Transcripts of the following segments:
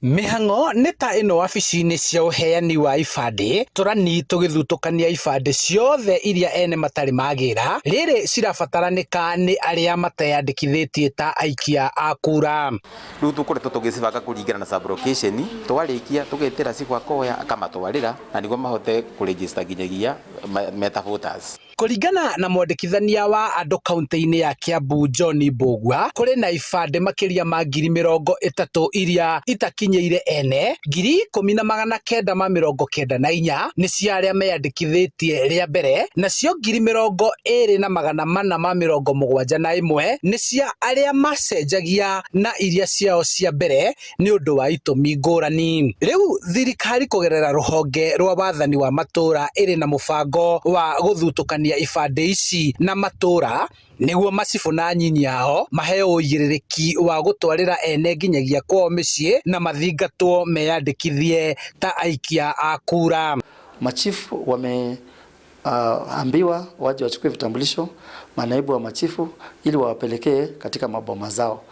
Mĩhang'o nĩ ta ĩno wabici-inĩ cia ũheani wa ibandĩ, tũrani tũgĩthutũkania ibandĩ ciothe iria ene matarĩ magĩra, rĩrĩ cirabataranĩka nĩ arĩa mateyandĩkithĩtie ta aikia a kura. Rĩu tũkoretwo tũgĩcibanga kũringana na sub location, twarĩkia tũgetĩra cibũ akoya akamatwarĩra na nĩguo mahote kũ register nginyagia me ta voters. Kũringana na mwandĩkithania wa andũ kauntĩ-inĩ ya Kiambu John Mbũgua, kũrĩ na ibandĩ makĩria ma 30,000 iria itakinyĩire ene, 10,994 nĩ cia arĩa meyandĩkithĩtie rĩa mbere, nacio 20,471 nĩ cia arĩa macenjagia na iria ciao cia mbere nĩ ũndũ wa itũmi ngũrani. Rĩu thirikari kũgerera rũhonge rwa wathani wa matũũra ĩrĩ na mũbango wa gũthutũkania ibandĩ ici na matũũra nĩguo macibũ na anyinyi ao maheo ũigĩrĩrĩki wa gũtwarĩra ene nginyagia kwao mĩciĩ na mathingatwo meyandĩkithie ta aikia a kura. Machifu wame ambiwa waje wachukue vitambulisho, manaibu wa machifu ili wawapelekee katika maboma zao.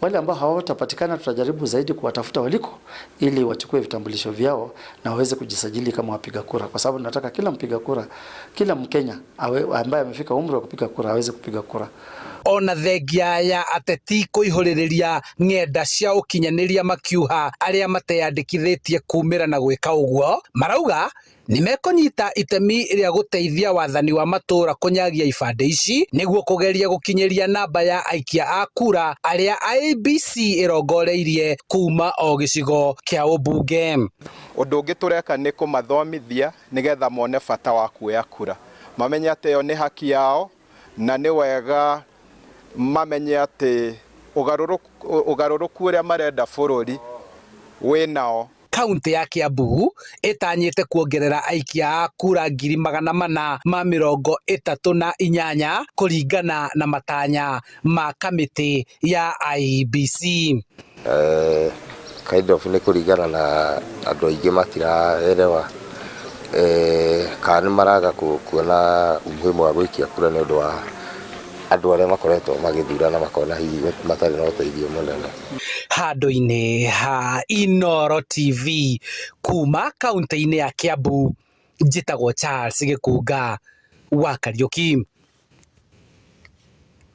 Wale ambao hawatapatikana tutajaribu zaidi kuwatafuta waliko ili wachukue vitambulisho vyao na waweze kujisajili kama wapiga kura, kwa sababu tunataka kila mpiga kura, kila Mkenya ambaye amefika umri wa kupiga kura aweze kupiga kura. Ona thengia ya ateti kũihũrĩrĩria ng'enda cia ũkinyanĩria makiuha arĩa mateyandĩkithĩtie kumĩra na gwĩka ũguo, marauga nĩmekũnyita itemi rĩa gũteithia wathani wa matũũra kũnyagia ibandĩ ici nĩguo kũgeria gũkinyĩria namba ya aikia a kura arĩa IEBC ĩrongoreirie kuma o gĩcigo kĩa ũmbunge. Ũndũ ũngĩ tũreka nĩ kũmathomithia nĩgetha mone bata wa kuoya kura, mamenye atĩ ĩyo nĩ haki yao na nĩ wega mamenye atĩ ũgarũrũku ũrĩa marenda bũrũri wĩnao. Kaunti ya Kiambu ĩtanyĩte kuongerera aikia a kura 438,000 kũringana na matanya ma kamĩtĩ ya IEBC. Kind of nĩ kũringana na andũ aingĩ matiraelewa kana nĩ maraga kuona umuhimu wa gũikia kura nĩ ũndũ wa andũ arĩa makoretwo magĩthurana makona hihi matarĩ na ũteithio mũnene. Handũ-inĩ ha Inooro TV kuma kaunti-inĩ ya Kiambu, njĩtagwo Charles Gĩkunga wa Kariũki.